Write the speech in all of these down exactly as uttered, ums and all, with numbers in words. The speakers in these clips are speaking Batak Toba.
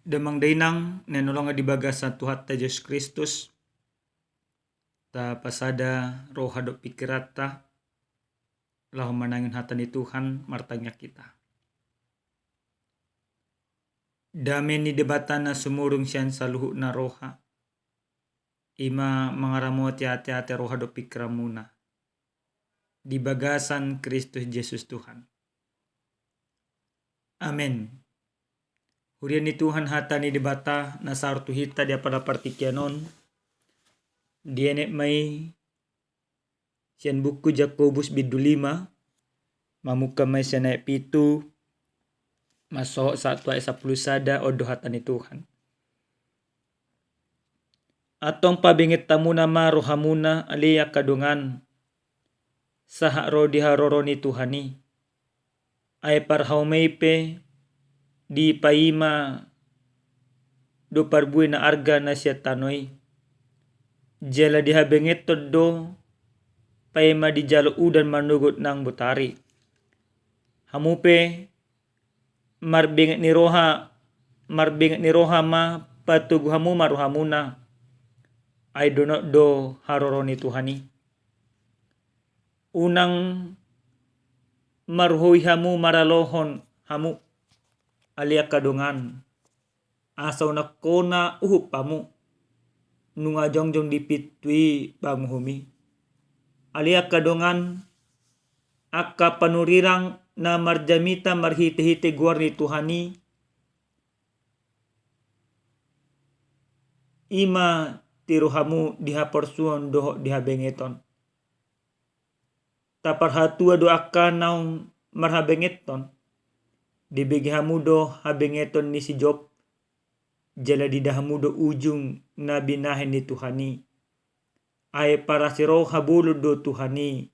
Damang dainang na hinaholongan di bagasan Tuhanta Jesus Kristus, tapasada roha dohot pingkiranta laho manangihon hata ni Tuhan. Martangiang hita. Dame ni Debata na sumurung sian saluhutna roha, i ma mangaramoti ateate, roha dohot pingkiranmuna di bagasan Kristus Jesus Tuhan. Amen. Huria ni Tuhan, hata ni Debata na sahat tu hita di apala partingkian on, dienet ma i sian buku Jakobus bindu lima, mamungka ma i sian ayat pitu, mansohot sahat tu ayat sampulu sada. On do hata ni Tuhan. Antong pabenget hamuna ma rohamuna, ale angka dongan, sahat ro di haroro ni Tuhan i. Ai parhaumai pe dipaima do parbue na arga na sian tano i. Jala dihabengethon do paima dijalo udan manogot nang botari. Hamu pe marbenget ni roha, marbenget ni roha ma, patogu hamu ma rohamuna. Ai donok do haroro ni Tuhan i. Unang marhoi hamu maralohon hamu, ale angka dongan, asa unang hona uhum hamu nunga jongjong di pintu i panguhum i. Ale angka dongan, angka panurirang na marjamita marhitehite goar ni Tuhan i, i ma tiru hamu di haporsuon dohot di habengeton. Taparhatua do angka naung marhabengethon. Dibege hamu do habengeton ni si Job, jala diida hamu do ujung na binahen ni Tuhan i. Ai parasi roha bolon do Tuhan i,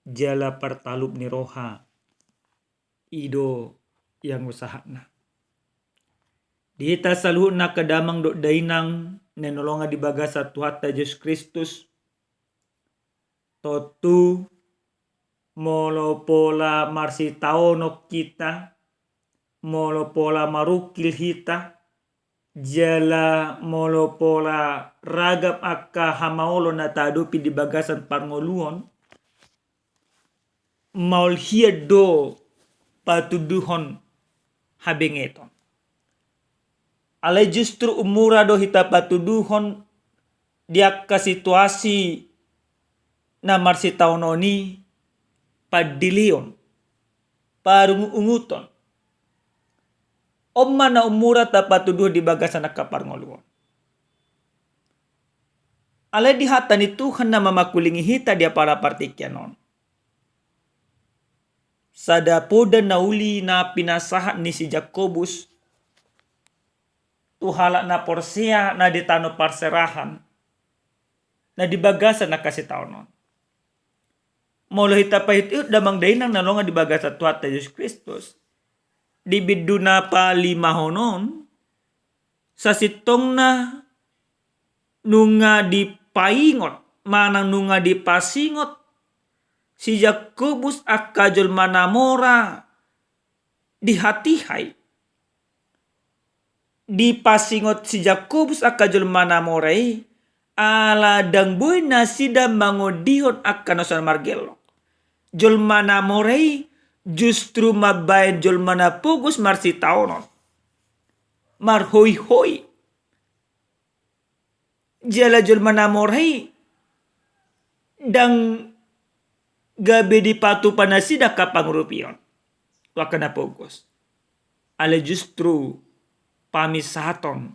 jala partalup ni roha. I do ianggo sahatna. Di hita saluhutna angka damang dohot dainang na hinaholongan di bagasan Tuhanta Jesus Kristus, tontu molo pola marsitaonon hita, molo pola marungkil hita, jala molo pola ragam angka hamaolon na tahadopi di bagasan parngoluon, maol hian do patuduhon habengeton. Alai justru ummura do hita patuduhon di angka situasi na marsitaonon i, pandileon, parungutunguton. On ma na ummura tapatuduhon di bagasan angka parngoluon. Alai di hata ni Tuhan na mamakulingi hita di apala partingkian on, sada poda na uli na pinasahat ni si Jakobus tu halak na porsea na di tano parserahan, na di bagasan angka sitaonon. Molo hita paihutihut damang dainang na hinaholongan di bagasan Tuhanta Jesus Kristus, di bindu na palimahon on, sasintongna nunga dipaingot manang nunga dipasingot si Jakobus angka jolma na mora di hatiha i. Dipasingot si Jakobus angka jolma na mora i, ala ndang boi nasida mangondihon angka na so na margellok. Jolma na mora i justru mambahen jolma na pogos marsitaonon, marhoihoi. Jala jolma na mora i ndang gabe dipatupa nasida angka pangurupion tu angka na pogos. Alai justru pamisaton,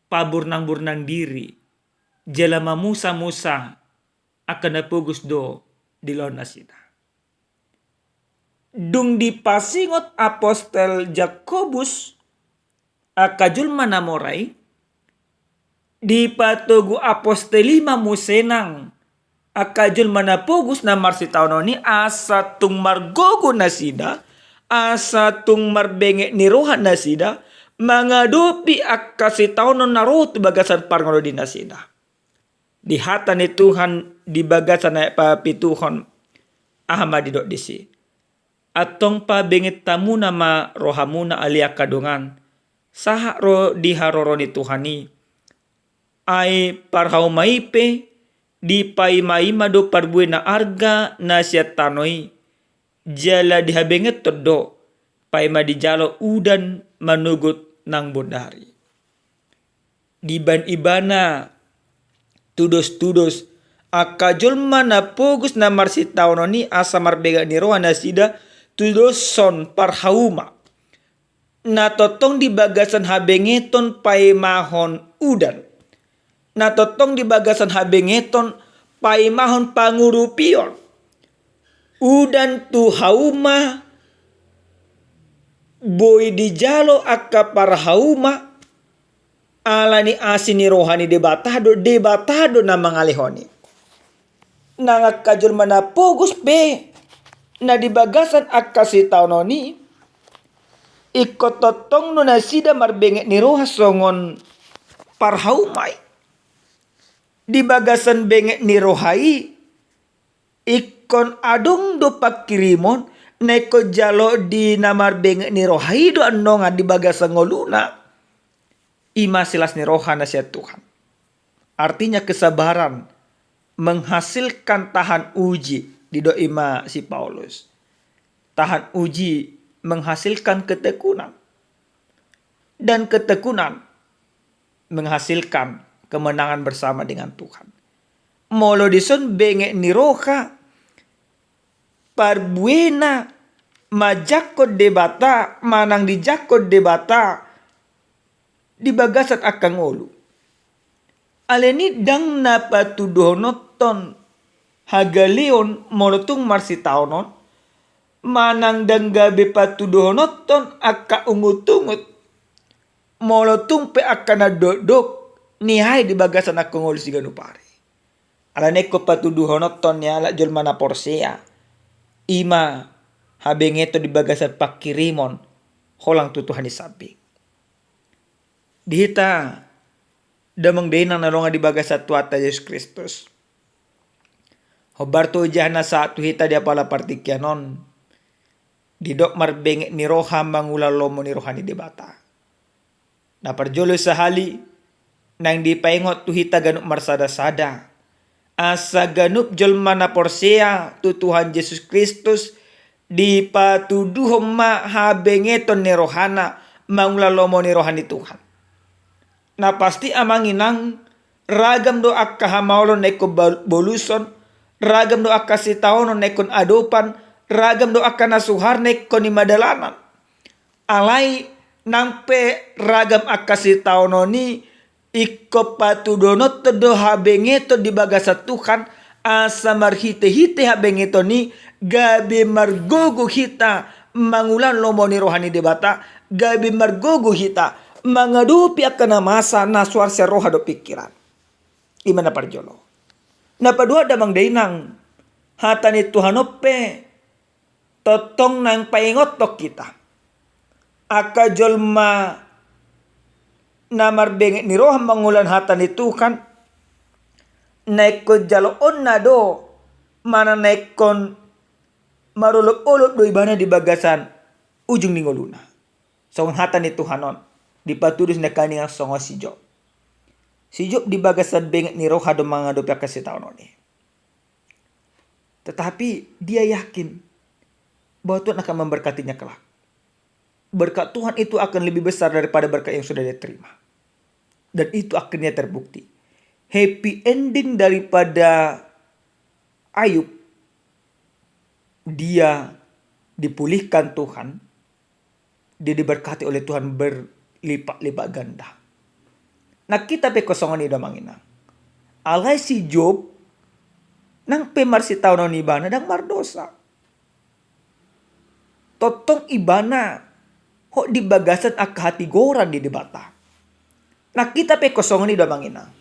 paburnangburnang diri, jala mamusamusa angka na pogos do di laon nasida. Dung dipasingot apostel Jakobus angka jolma na mora i, dipatogu apostel i ma muse nang angka jolma na pogos na marsitaonon i, asa tung margogo nasida, asa tung marbenget ni roha nasida mangadopi angka sitaonon na ro tu bagasan parngoluon di nasida. Di hata ni Tuhan di bagasan ayat papituhon, aha ma didok disi? Antong pabenget hamuna ma rohamuna, ale angka dongan, sahat ro di haroro ni Tuhan i. Ai parhauma i pe dipaimaima do parbue na arga na sian tano i, jala dihabengethon do paima dijalo udan manogot nang bondari. Dibaen ibana tudos-tudos angka jolma na pogos na marsitaonon i asa marbenget ni roha nasida tudoshon parhauma. Na tongtong di bagasan habengeton paimahon udan. Na tongtong di bagasan habengeton paimahon pangurupion. Udan tu hauma boi dijalo angka parhauma, ala ni asi ni roha ni Debata do, Debata do na mangalehon i. Nang angka jolma na pogos pe na di bagasan angka sitaonon i, ingkon tongtong do nasida marbenget ni roha songon parhauma i. Di bagasan benget ni roha i, ingkon adong do pangkirimon na ingkon jalo di na marbenget ni roha i do annon di bagasan ngoluna. I ma silas ni roha na sian Tuhan. Artinya kesabaran menghasilkan tahan uji, didok i ma si Paulus. Tahan uji menghasilkan ketekunan. Dan ketekunan menghasilkan kemenangan bersama dengan Tuhan. Molo dison benget ni roha, parbuena manjangkon Debata, manang dijangkon Debata di bagasan angka ngolu. Alani i ndang na patuduhononton hagaleon molo tung marsitaonon, manang ndang gabe patuduhononton angka ungut-ungut molo tung pe angka na dokdok niae di bagasan angka ngolu siganup ari. Alani i ingkon patuduhononton ni halak jolma na porsea, i ma habengeton di bagasan pangkirimon holang tu Tuhan i sambing. Di hita damang dainang na longan di bagasan Tuhanta Jesus Kristus. Hombar tu ujah na sahat tu hita di apala partingkian on, didok marbenget ni roha mangula lomo ni roha ni Debata. Na parjolo sahali, naeng dipaingot tu hita ganup marsada-sada, asa ganup jolma na porsea tu Tuhan Jesus Kristus dipatuduhon ma habengeton ni rohana mangula lomo ni roha ni Tuhan. Na pasti amang inang, ragam do angka hamaolon na ingkon bal-, boluson, ragam do angka sitaonon na ingkon adopan, ragam do angka na suhar na ingkon i ma dalanan. Alai nang pe ragam angka sitaonon i, ingkon patuduhononton do habengeton di bagasan Tuhan, asa marhite-hite habengeton i gabe margogo hita mangula lomo ni roha ni Debata, gabe margogo hita mangadopi angka na masa na suhar sian roha dohot pingkiran. I ma na parjolo. Na paduahon damang dainang, hata ni Tuhan on pe tongtong naeng paingothon hita. Angka jolma na marbenget ni roha mangulahon hata ni Tuhan, na ingkon jaloonna do, manang na ingkon marolop-olop do ibana di bagasan ujung ni ngoluna. Songon hata ni Tuhan on, dipatudos nangkiningan songon si Job. Si Job di bagasan benget ni roha do mangadopi angka sitaonon i. Tetapi dia yakin bahwa Tuhan akan memberkatinya kelak. Berkat Tuhan itu akan lebih besar daripada berkat yang sudah dia terima. Dan itu akhirnya terbukti. Happy ending daripada Ayub, dia dipulihkan Tuhan, dia diberkati oleh Tuhan berlipat-lipat ganda. Nang hita pe ingkon songon i do amang inang. Alai si Job, nang pe marsitaonon ibana ndang mardosa. Tongtong ibana hot di bagasan angka hatigoran di Debata. Nang hita pe ingkon songon i do amang inang.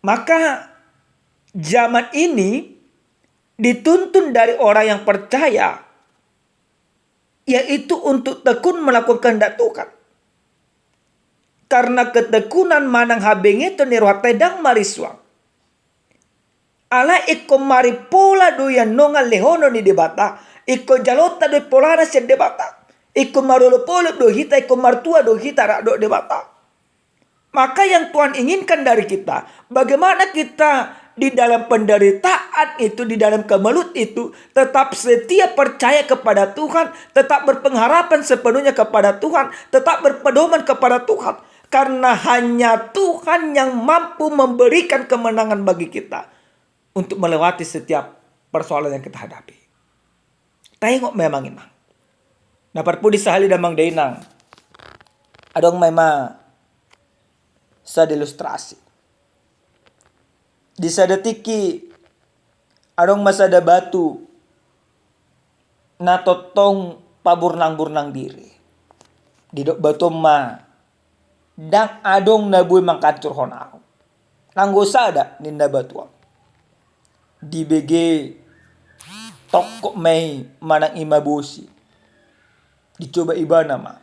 Maka zaman ini dituntun dari orang yang percaya, yaitu untuk tekun melakukan kehendak Tuhan. Karena ketekunan manang habengeton ni rohanta i ndang marisuang. Alai ingkon maripola do i annon lehonon ni Debata, ingkon jalonta do i polana sian Debata. Ingkon marolopolop do hita, ingkon martua do hita rap dohot Debata. Maka yang Tuhan inginkan dari kita, bagaimana kita di dalam penderitaan itu, di dalam kemelut itu, tetap setia percaya kepada Tuhan, tetap berpengharapan sepenuhnya kepada Tuhan, tetap berpedoman kepada Tuhan. Karena hanya Tuhan yang mampu memberikan kemenangan bagi kita untuk melewati setiap persoalan yang kita hadapi. Taingot ma i, amang inang. Na parpudi sahali, damang dainang, adong ma i ma sada ilustrasi. Di sada tingki adong ma sada batu na tongtong paburnang-burnang diri. Didok batu on ma, ndang adong na boi manghancurhon ahu. Nanggo sada, ninna batu on. Dibege tongkok ma i manang i ma bosi. Dicoba ibana ma.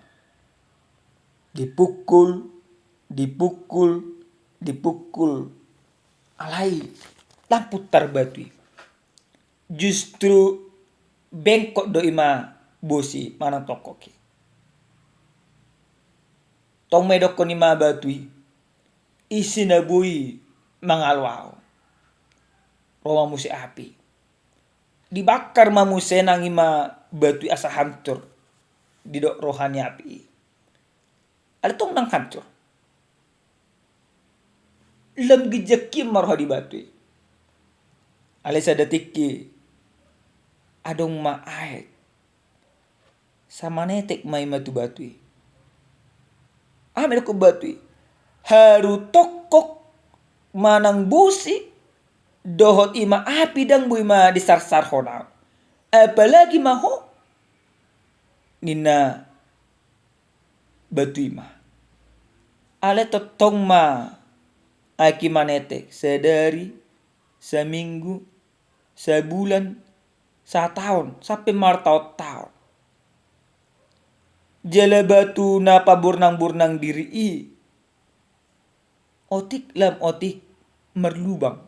Dipukul, dipukul, dipukul. Alai ndang puntar batu i. Justru bengkok do i ma bosi manang tongkok i. Tong ma idokkon i ma batu i, ise na boi mangalo ahu. Ro ma muse api. Dibakar ma muse nang i ma batu i asa hancur. Didok roha ni api i. Alai tong ndang hancur. Lam ginjang hian ma roha di batu i. Alai sada tingki adong ma aek. Sai manetek ma i ma tu batu i. Aha ma idokkon batu i? Haru tongkok manang bosi dohot i ma api ndang boi ma disarsarhon ahu. Apalagi ma ho, ninna batu i ma. Alai tongtong ma aek i manetek, sadari, saminggu, sabulan, sataon, sampe martaon-taon. Jala batu na paburnang-burnang diri i, otik lam otik marlubang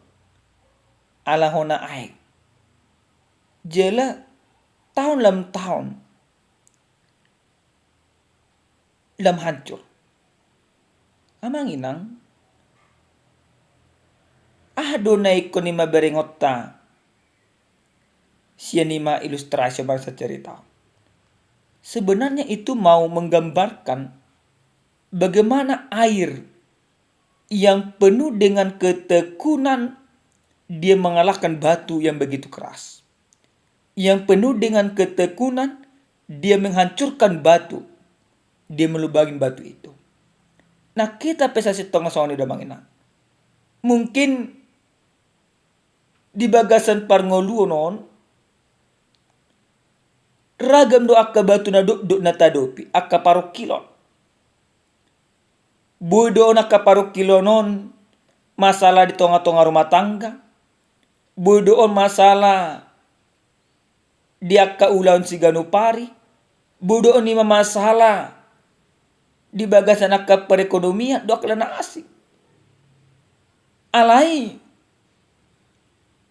ala hona aek. Jala taon lam taon lam hancur. Amang inang, aha do na ingkon i ma berengonta sian i ma ilustrasi on, bangsa cerita on? Sebenarnya itu mau menggambarkan bagaimana air yang penuh dengan ketekunan, dia mengalahkan batu yang begitu keras. Yang penuh dengan ketekunan, dia menghancurkan batu, dia melubangi batu itu. Nah, kita pe sasintongna songon i do, amang inang. Mungkin di bagasan parngoluon on, ragam do angka batu na dokdok na tadopi, angka parungkilon. Boi do on angka parungkilon on masalah di tonga-tonga rumah tangga, boi do on masalah di angka ulaon siganup ari, boi do on i ma masalah di bagasan angka perekonomian dohot angka na asing. Alai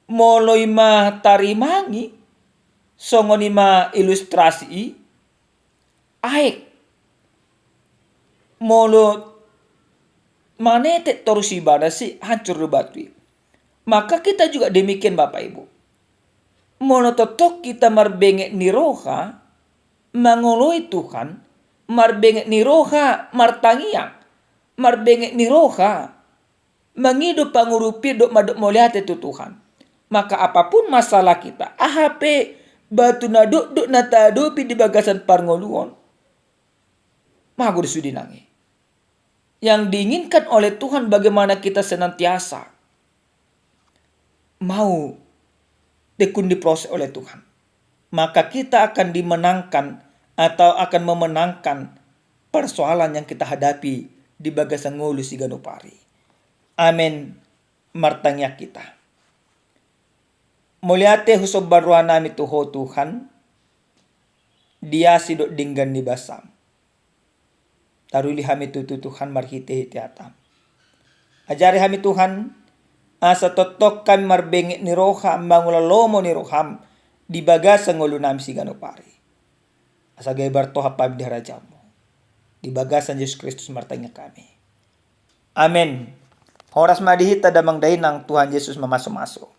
molo i ma tarimangi songon i ma ilustrasi i, aek. Molo manetek torus ibana, sai hancur do batu i. Maka kita juga demikian, Bapak Ibu. Molo tongtong kita marbenget ni roha mangoloi Tuhan, marbenget ni roha martangiang, marbenget ni roha mangido pangurupion dohot mandok mauliate tu Tuhan, maka apapun masalah kita, aha pe batu na dokdok na tadopi di bagasan parngoluon, mago do sude nang i. Yang diinginkan oleh Tuhan bagaimana kita senantiasa mau tekun diproses oleh Tuhan, maka kita akan dimenangkan atau akan memenangkan persoalan yang kita hadapi di bagasan ngolu siganup ari. Amen. Martangiang hita. Mauliate husomba rohanami tu Ho Tuhan, di asi dohot denggan ni basam. Taruli hami tutu Tuhan marhitehite hataM. Ajari hami Tuhan, asa tongtong hami marbenget ni roha mangula lomo ni rohaM di bagasan ngolunami siganup ari. asa gabe bartohap hami di harajaonmu. Di bagasan Jesus Kristus martangiang hami. Amen. Horas ma di hita damang dainang, Tuhan Jesus mamasumasu.